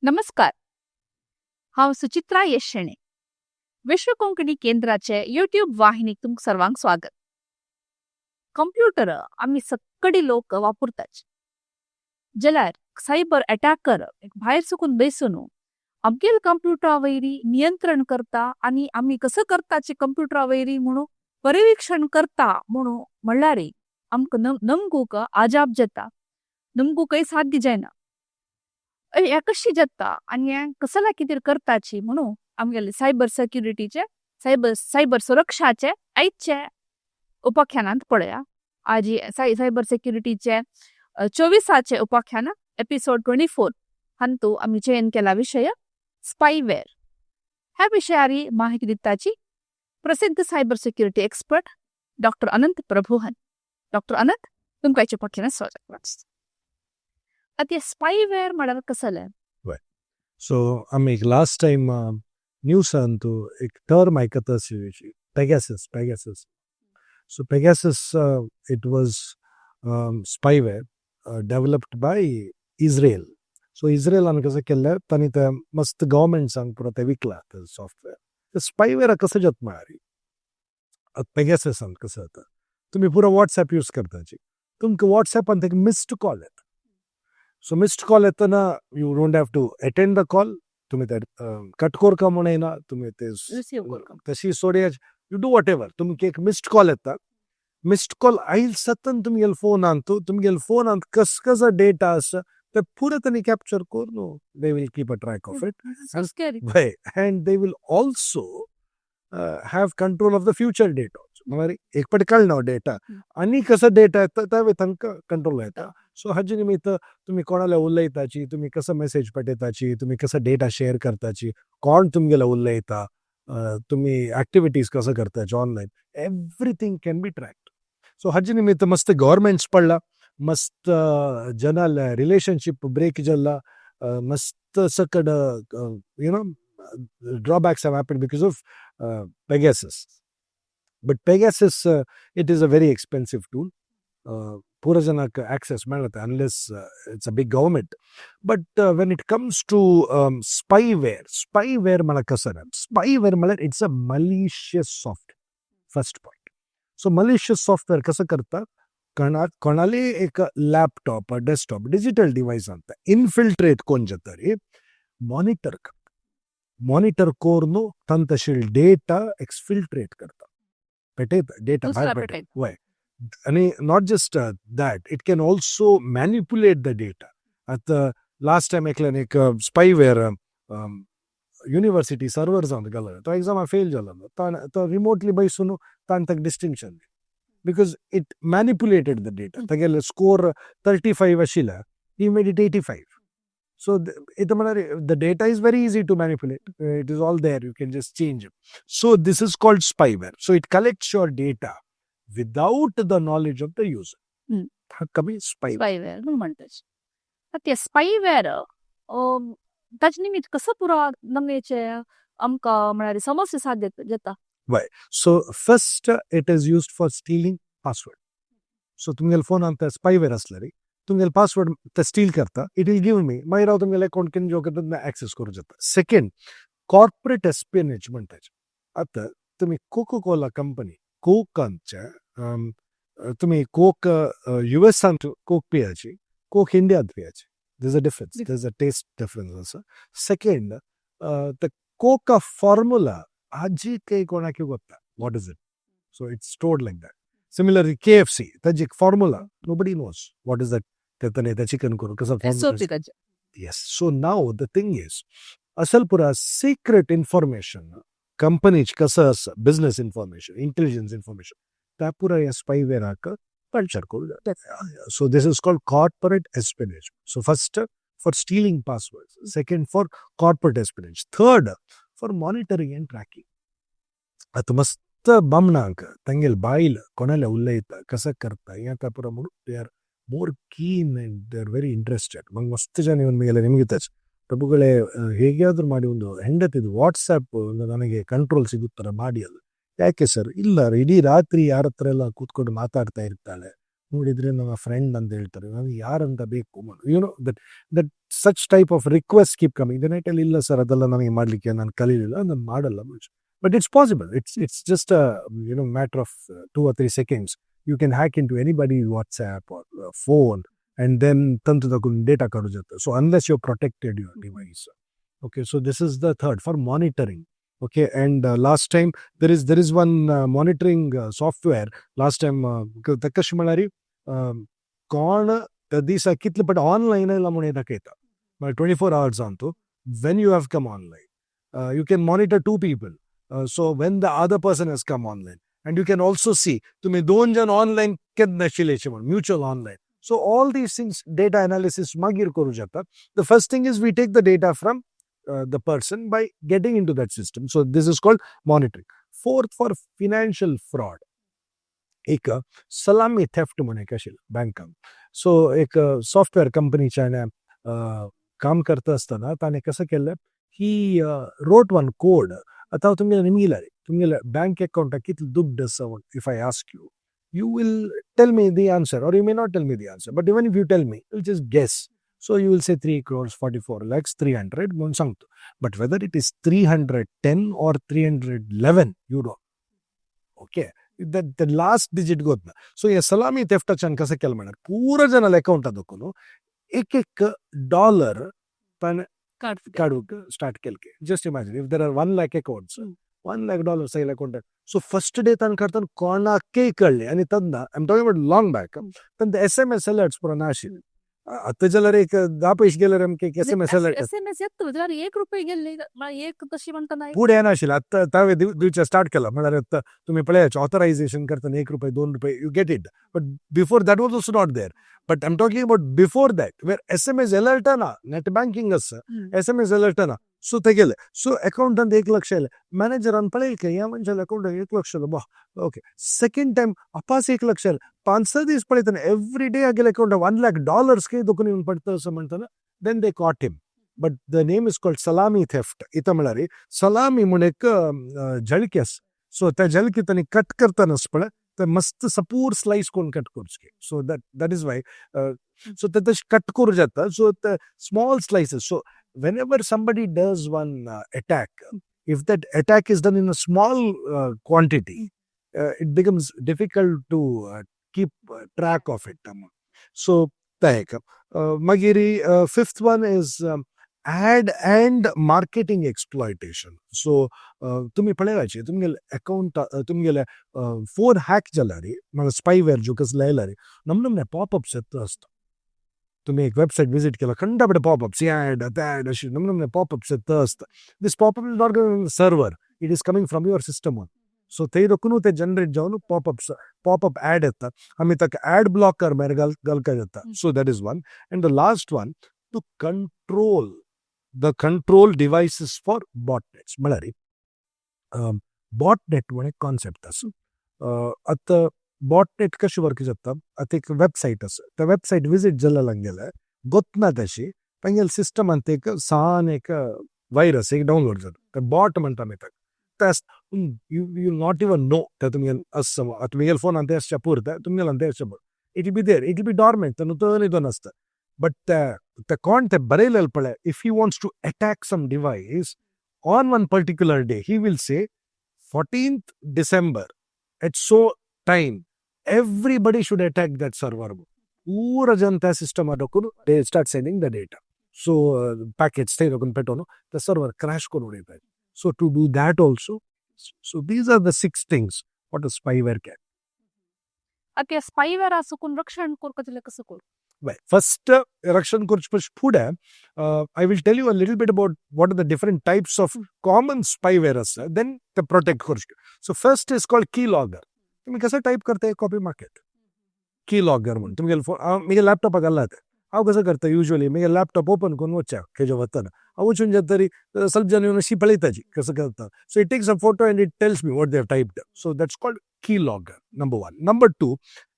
नमस्कार, हांव सुचित्रा येशेणे. विश्व कोंकणी केंद्राचे यूट्यूब वाहिनीक तुमकां सर्वांक स्वागत. कंप्युटर आमी सक्कडी लोक वापरताच जाल्यार सायबर अटॅकर भायर सुकून बेसून आमगेल कंप्युटरा वयरी नियंत्रण करता आनी आमी कसं करताचे कंप्युटरा वयरी म्हणून परिवीक्षण करता म्हणून म्हणल्यार आमकां नमगूक आजाप जाता, नमगूकय साध्य जायना. हें कशी जाता आनी हें कसला कितें करताची म्हणून आमगेले सायबर सेक्युरिटीचे सायबर सायबर सुरक्षाचे आयचे उपाख्यानांत पळया. आजी सायबर सेक्युरिटीचे 24आचे उपाख्यान, एपिसोड 24 हांतू आमी चयन केला विशय स्पायवेअर. ह्या विशयारी माहिती दिताची प्रसिद्ध सायबर सेक्युरिटी एक्सपर्ट डॉक्टर अनंत प्रभुहन. डॉक्टर अनंत, तुमकां आयच्या उपाख्यानात स्वागत. आतां स्पायवेअर म्हळ्यार कसलें? सो आमी एक लास्ट टायम न्यूसांतू एक टर्म आयकत आशिल्ली, Pegasus, Pegasus. So Pegasus, it was spyware developed by Israel. So इस्रायलान कसं केल्लें, तांणी ते मस्त गव्हर्मेंट्सांक पुरो ते विकला ते सॉफ्टवेअर. ते स्पायवेअर कसं जाता म्हळ्यार, पेगाससान कसं जाता, तुमी पुरो वॉट्सॅप यूज करताची, तुमकां वॉट्सॅपान एक मिस्ड कॉल येता. सो मिस्ड कॉल येतना you don't have to attend the call. तुमी ते कट करका म्हूण येना, तुमी ते रिसीव करका. तशी सोडया, you do what ever. तुमकां एक मिस्ड कॉल येता. मिस्ड कॉल आयल सतन तुमगेले फोनांत, तुमगेले फोनांत कस कसो डेटा आसा ते पुरो तांणी कॅप्चर करून they will keep a track of it. So scary. Why, and they will also have control of the future data also. म्हळ्यार एक पाटी कळना डेटा आनी कसो डेटा येता ते तांकां कंट्रोल येता. सो हाजे निमित्त तुमी कोणाला उलयताची, तुमी कसो मेसेज पाठयताची, तुमी कसो डेटा शेअर करताची, कोण तुमगेले उलयता, तुमी एक्टिविटीज कसो करताची online, everything can be tracked. So हाजे निमित्त मस्त गव्हर्मेंट्स पडला, मस्त जनाल रिलेशनशीप ब्रेक जाला, मस्त सकड drawbacks have happened because of Pegasus. But Pegasus, it is a very expensive tool. ಪೂರ ಜನಕ್ಕೆ ಆಕ್ಸೆಸ್ ಮಾಡುತ್ತೆ unless it's a big government. But when it comes to spyware, spyware म्हळ्यार कसं? स्पायवेअर म्हळ्यार it's a malicious software, first point. So malicious software कसं करता? कोणा कोणाले एक लॅपटॉप, डेस्कटॉप, डिजिटल डिवायस ಅಂತ इन्फिल्ट्रेट कोण जातरी मॉनिटर करता, मॉनिटर करून तंतशील डेटा एक्सफिल्ट्रेट करता, पेटयता डेटा. दुसरा भायर पेटयता. वय, आणि not just that, it can also manipulate the data. आतां लास्ट टायम एकल्यान एक स्पायवेअर युनिवर्सिटी सर्वर जावन घालो, तो एग्जामा फेल जालो. तो रिमोटली बैसून ताणें ताका distinction because it manipulated the data. तागेले स्कोर 35 आशिल्ले, he made it 85. So it म्हळ्यार the data is very easy to manipulate. It is all there, you can just change it. So this is called spyware. So it collects your data without the knowledge of the user. हाका आमी spyware. Spyware म्हणून म्हणटात. आतां ते spyware ताजे निमित्त कसं पुरो नमनेचे आमकां म्हळ्यार समस्या साध्य जाता? So first, it is used for stealing password. So तुमगेले फोनांत स्पायवेअर आसल्यार तुमगेले पासवर्ड ते स्टील करता, it will give me, मागीर हांव तुमगेले अकाउंट कितें करता एक्सेस करूं जाता. सेकंड, कॉर्पोरेट एस्पियनेज म्हणटाचे. आतां तुमी कोको कोला कंपनी, कोकांचे, तुमी कोक युएसांत कोक पियाची, कोक इंडियांत पियाची, there's a difference. There's a taste difference also. Second, the Coca formula आजी काही कोणाकी गोत्ता what is it. So it's stored like that. Similarly, KFC ताजी एक formula, nobody knows what is that. ते ते चिकन करून कसं एसओपी ताजे. Yes. So now the thing is, असल पुरा सिक्रेट इन्फॉर्मेशन कंपनीच कसं असं बिझनेस इन्फॉर्मेशन, इंटेलिजन्स इन्फॉर्मेशन, त्या पुरा या स्पायवेअराक कल्चर करू जाता. So this is called corporate espionage. So first, for stealing password, second, for corporate espionage, third, for monitoring and tracking. आतां मस्त बामणांक तांगेल बायल कोणाले उलयता, कसं करता, हें आतां पुरो म्हणून they are more keen and they are very interested. ಮಗ ಮಸ್ತ್ ಜನ ಇವನ್ ಮೇಲೆ ನಿಮಗೆ ಪ್ರಭುಗಳೇ, ಹೇಗಾದ್ರೂ ಮಾಡಿ ಒಂದು ಹೆಂಡತಿದು ವಾಟ್ಸಪ್ ಒಂದು ನನಗೆ ಕಂಟ್ರೋಲ್ ಸಿಗುತ್ತರ ಮಾಡಿ. ಅದು ಯಾಕೆ ಸರ್? ಇಲ್ಲ, ಇಡೀ ರಾತ್ರಿ ಯಾರ ಹತ್ರ ಎಲ್ಲ ಕೂತ್ಕೊಂಡು ಮಾತಾಡ್ತಾ ಇರ್ತಾಳೆ. ನೋಡಿದರೆ ನನ್ನ ಫ್ರೆಂಡ್ ಅಂತ ಹೇಳ್ತಾರೆ, ನನಗೆ ಯಾರಂತ ಬೇಕು. You know that that such type of request keep coming. Then I tell, ಇಲ್ಲ ಸರ್, ಅದೆಲ್ಲ ನನಗೆ ಮಾಡಲಿಕ್ಕೆ ನಾನು ಕಲೀಲಿಲ್ಲ, ನಾನು ಮಾಡಲ್ಲ. But it's possible. It's just a matter of 2 or 3 seconds. You can hack into anybody WhatsApp or phone and then ತಂತದಕ್ಕೊಂದು data ಕಡು. So unless you protected your device. Okay, so this is the third, for monitoring. Okay, and last time there is one monitoring software. Last time तकश म्हळ्यार कोण त्या दिसा कितले पण online आयला म्हणून हे दाखयता. म्हळ्यार 24 hours Antu when you have come online, you can monitor two people. So when the other person has come online, and you can also see तुम्ही दोन जण ऑनलायन केन्ना आशिल्ले म्हणून, mutual online. So all these things, data analysis मागीर करूं शकता. The first thing is we take the data from the person by getting into that system. So this is called monitoring. Fourth, for financial fraud. एक सलामी theft म्हणून एक आशिल्लें बँकान. So एक सॉफ्टवेअर कंपनीच्यान काम करता आसतना ताणें कसं केलें, he wrote one code. आतां हांव तुमगेले निमगिला रे, तुमगेले बँक अकाउंटाक कितले दुड्ड आसा. If I ask you, you will tell me the answer or you may not tell me the answer. But even if you tell me, you'll just guess. So you will say 3 crores 44 lakhs 300 म्हणून सांगतो. But whether it is 310 or 311, you don't. Okay. That the last digit गोत ना. So हे सलामी थेफ्टाच्यान कसं केलं म्हणल्यार पुरो जणाले अकाउंटा दाखोवन एक एक डॉलर ताणें काडूंक स्टार्ट केले. Just imagine if there are 1 lakh accounts, $1 lakh सगळे अकाउंटात. सो फर्स्ट डे ताणें करतना कोणाकय कळ्ळें आनी तेन्ना, I am talking about long back, तेन्ना एसएमएस अलर्ट्स पुरो नाशिल्ले. आतां जाल्यार एक 10 पयशे गेल्यार आमकां एक एसएमएस अलर्ट. एसएमएस येता जाल्यार 1 रुपये गेल्ले म्हळ्यार एक तशी म्हणटा. फुडें येनाशिल्लें. आतां तांवें दिवचें स्टार्ट केलां. म्हळ्यार आतां तुमी पळयात, ऑथरायझेशन करतना 1 रुपये, 2 रुपये you get it, but before that was also not there. But I am talking about before that, where SMS alert ना, नेट बँकिंग आसा, एसएमएस अलर्ट ना. सो ते गेले. सो अकाउंटांत 1 लक्ष आयलें. मॅनेजरान पळयलें की ह्या मनशाल्या अकाउंटात 1 लक्ष आयलें. वा, ओके. सेकंड टायम अपास 1 लक्ष आयलें. 5-6 दीस पळयतना एवरी डे हागेले अकाउंटात $1 lakh खंय दोखून येवन पडटा असो म्हणटना, then they caught him. But the name is called salami theft. इथं म्हळ्यार सलामी म्हूण एक झळकी आसा. सो त्या झळकी तांणी कट करतना पळय, ते मस्त सपूर स्लायस करून कट करचे. So that is why, so ते तशें कट करूं जाता. सो ते small slices. So whenever somebody does one attack, if that attack is done in a small quantity, it becomes difficult to keep track of it. So, ते एक. मागीर fifth one is ad and marketing exploitation. So, तुमी पळयलाचे तुमगेले account, तुमगेले phone hack जाल्यार, म्हळ्यार spyware ज्यो कसले आयल्यार नमने नमने popups येता आसता. तुम्ही एक वेबसाईट विजिट केला, खंडापडे पॉपअप्स, हे ॲड, ते ॲड, अशी नमने नमने पॉपअप्स येता आसता. This popup is not coming server, it is coming from your system. So थंय रोखून ते जनरेट जावन पॉपअप्स, पॉपअप ॲड येता. आमी ताका ॲड ब्लॉकर मागीर घाल घालका जाता. So that is one. And the last one, to control devices for botnets. म्हळ्यार बॉटनेट म्हण एक कॉन्सेप्ट आसा. आतां बॉटनेट कशें वर्क जाता? आतां एक वेबसायट आसा, त्या वेबसायट विजीट जाल्या लागले गोतना तशी तांगेले सिस्टमांत एक सान एक वायरस एक डावनलोड जाता. ते बॉट म्हणटा आमी ताका. ते you you not even know. ते तुमगेले आसा, आतां तुमगेले फोनान ते आसच्या पुरता, तुमगेल्यान ते आसच्या पुरता. It be there, it be dormant, तो न्हिदोन आसता. बट ते कोण ते बरयलेले पळय, if he wants to attack some device on one particular day, he will say 14th December at so time everybody should attack that server. पूरा जन त्या सिस्टमार रोखून they start sending the data. So packets थंय रोखून पेटोवन ते server crash करून उडयतात. So to do that also. So these are the six things what a spyware can. आता स्पायवेअर आसून रक्षण करपाक जाल्यार कसं करू? Well, first, रक्षण करचे पयलीं फुडें I will tell you a little bit about what are the different types of common spyware आसा, then ते प्रोटेक्ट करचे. So first is called key logger. तुमी कसं टायप करता कॉपी मार्केट की लॉगर म्हणून तुमगेले फोन, हांव म्हगे लॅपटॉपाक घालला तें. हांव कसं करता, युजली म्हगे लॅपटॉप ओपन करून वचचें खेजे वतना. हांव वचून जाता तरी ಸ್ವಲ್ಪ जन येवन अशी पळयताची कसं करता. So it takes a photo and it tells me what they have typed. So that's called key logger, number one. Number two,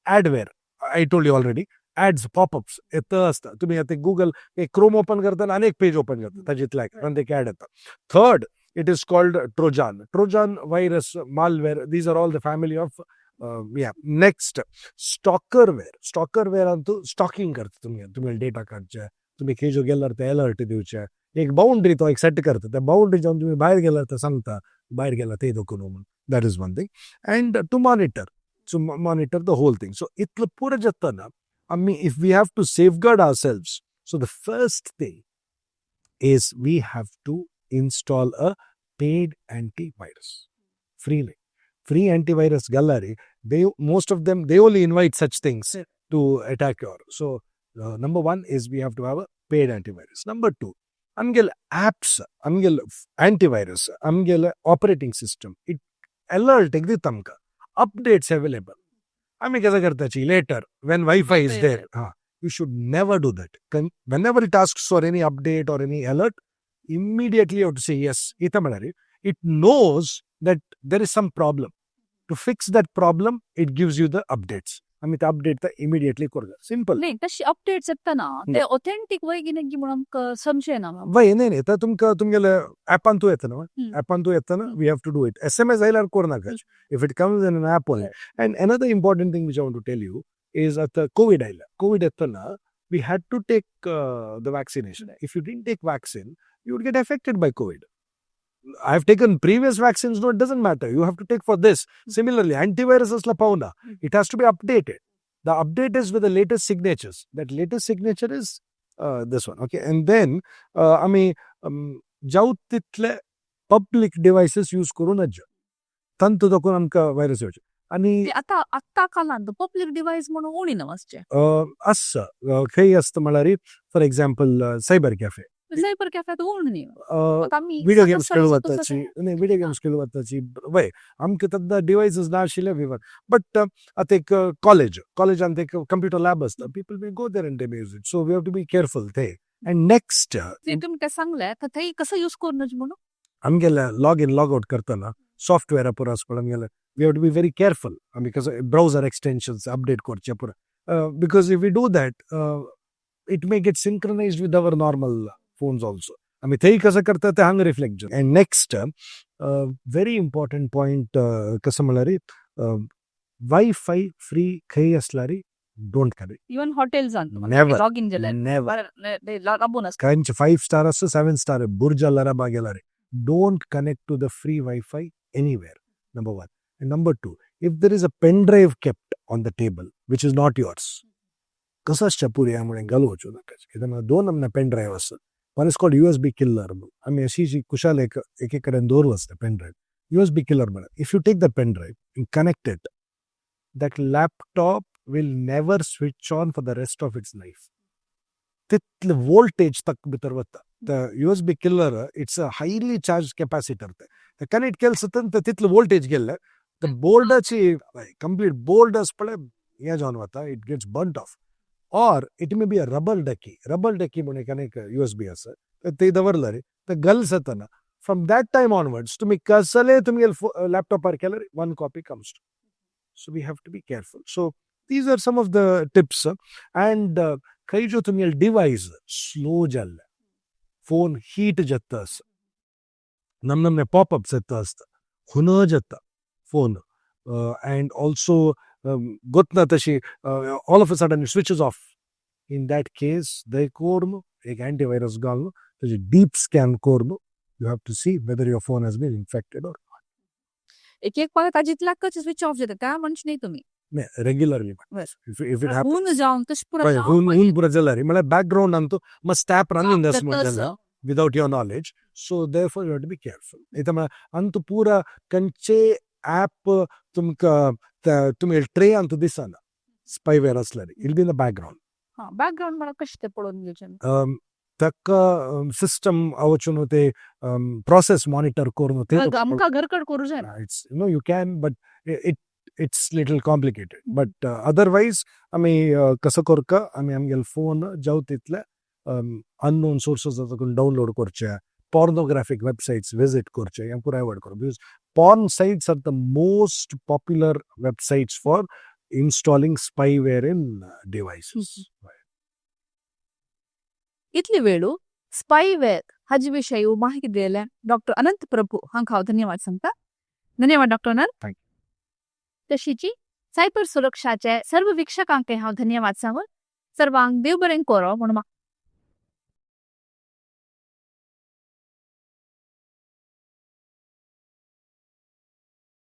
adware. I told you already, ads, popups येत आसता. तुमी आतां गुगल एक क्रोम ओपन करतना आनी एक पेज open जाता, ताजेंतल्यान आनी एक ॲड येता. Third, it is called Trojan. Trojan virus, malware, these are all the family of Yeah, next, stalkerware. Stalkerware Antu stocking करता तुमगे, तुमगे डेटा काडचे, तुमी खंय जो गेल्यार ते अलर्ट दिवचे. एक बाउंड्री तो एक सेट करता, त्या बाउंड्री जावन तुमी भायर गेल्यार ते सांगता, भायर गेल्यार ते दोखून म्हणून. That is one thing. And to monitor the whole thing. So इतलें पुरो जातना आमी, if we have to safeguard ourselves, so the first thing is we have to install a paid antivirus. Free free antivirus gallery, they, most of them, they only invite such things to attack your. So number one is we have to have a paid antivirus. Number two, ಆಮ್ಗೆಲ್ apps, ಆಮ್ಗೆಲ್ antivirus, ಆಮ್ಗೆಲ್ operating system, it alert ತೆಗ್ದಿ ತಮ್ಕ updates available. ಆಮೇಲೆ ಕೆಲಸ करताची later when WiFi is there. ಹಾ, you should never do that. Whenever it asks for any update or any alert, immediately you to say yes. ಈತ ಮಾಡ್ಯಾರಿ, it knows that there is some problem. To fix that problem, it gives you the updates. आमी ते update immediately करता. Simple. नाही, तशी updates येतना ते authentic वय की नाही म्हणून आमकां संशय ना. वय, न्ही न्ही, तर तुमकां तुमगेले ऍपांतू येता न्हू. ऍपांतू येतना we have to do it. SMS आयल्यार करनाका, if it comes in an app only. And another important thing which I want to tell you is, आतां कोवीड आयला. कोवीड येतना we had to take the vaccination. If you didn't take vaccine, you would get affected by COVID. I have taken previous vaccines, no, it doesn't matter. You have to take for this. Similarly, antivirus असला पावना. It has to be updated. The update is with the latest signatures. That latest signature is this one. Okay. And then, आमी जाऊ तितले public devices use करू नज. तंतु दाखोवन आमकां व्हायरस येवचे. आनी ते आता आत्ता कालांत पब्लिक डिव्हायस म्हणून उणी ना वचचे. आसता, खंय आसता म्हळ्यार, for example, cyber cafe. Cyber कॅफेत उणी न्ही. आतां आमी विडिओ गेम्स खेळूं वताची न्ही, विडिओ गेम्स खेळूं वताची. वय, आमकां तेन्ना डिवायसीस नाशिल्ले विवर, बट आतां एक कॉलेज, कॉलेजांत एक कंप्युटर लॅब आसता. People may go there and they may use it, so we have to be careful ते. अँड नेक्स्ट, ते तुमी ते सांगले तर थंय कसं यूज करून म्हणून. आमगेले लॉग इन लॉग आउट करतना सॉफ्टवेअरा पुरो आसपा आमगेले, we have to be very careful. आमी कसं ब्राउजर एक्सटेन्शन्स अपडेट करचे पुरो, because if we do that, it may get synchronized with our normal phones also. आमी थंय कसं करता ते हांगा रिफ्लेक्ट जाता. And next very important point कसं म्हळ्यार, वायफाय फ्री खंय आसल्यार don't connect. Even हॉटेल्सान Never. Log in जाल्यार नेवर. राबून आसता. खंयचे फायव स्टार आसता, सेवन स्टार, बुर्ज अल अरबा गेल्यार, don't connect to the free WiFi anywhere, number one. And number two, if there is a pen drive kept on the table which is not yours, कसं आसच्या पुरी म्हणून घालू वचूं नाका. कित्याक म्हळ्यार दोन आमना पेन ड्रायव्ह आसतात. One is called USB killer. आमी अशी जी कुशाल एक एक कडेन दवरू आसता pen drive, USB killer म्हणून. If you take the pen drive and connect it, that laptop will never switch on for the rest of its life. तितले वोल्टेज तक भितर वता. The USB killer, it's a highly charge capacitor. ते connect केलें सुद्दां तितले voltage गेल्ले, the बोर्डाची complete board पळय हें जावन वता, it gets burnt off. Or it may be a rubber ducky. Rubber ducky म्हणून एक आनी यूएसबी आसा, ते दवरलं रे, ते गल जाताना, फ्रॉम that time onwards तुमी कसले तुमगे लॅपटॉपार केल्यार one copy comes to. So we have to be careful. So these are some of the tips. And खंय जो तुमगे डिवायस स्लो जाल्ले, फोन हीट जाता आसा, नम नमने पॉपअप्स येता आसता, हुन जाता फोन, अँड ऑल्सो गोतना तशी all of a sudden switches off, in that case दय करून एक अँटीव्हायरस घालून ताजी डीप स्कॅन करून you have to see whether your phone has been infected or एक एक पावट ताजी इतल्याकच स्विच ऑफ जाता त्या म्हणचे न्ही तुमी. Regularly. If it हून जावन तशें पुरो. हून हून पुरो जाल्यार म्हळ्यार बॅकग्राउंड तो मस्त ॲप रनिंग आसा जाल्यार without your knowledge. So therefore you have to be careful. इथं म्हळ्यार अंतू पुरा खंयचे ॲप तुमकां तुमी ट्रे अंतू दिसना स्पायवेअर असल्यार, it'll be in the background. हा, बॅकग्राऊंड म्हणा कशें ते पळोवन घेवचें? ताका सिस्टम वचून ते प्रोसेस मॉनिटर करून ते आमकां घरकड करूं जायना. It's no, you can, but it's little complicated. But otherwise आमी कसं करका, आमी आमगेले फोन जावं तितले अननोन सोर्सेस डाउनलोड करचे, पॉर्नोग्राफिक वेबसाइट्स विजिट करचे, हें पुरा अवॉयड करप, because porn sites are the most popular websites for installing spyware in devices. इतली वेळू स्पायवेअर हाजे विशयी माहिती दिल्या डॉक्टर अनंत प्रभू हांकां हांव धन्यवाद सांगता. धन्यवाद डॉक्टर अनंत. Thank तशीची सायबर सुरक्षाचे सर्व वीक्षकांक हांव धन्यवाद सांगून सर्वांक देव बरें करो म्हणून.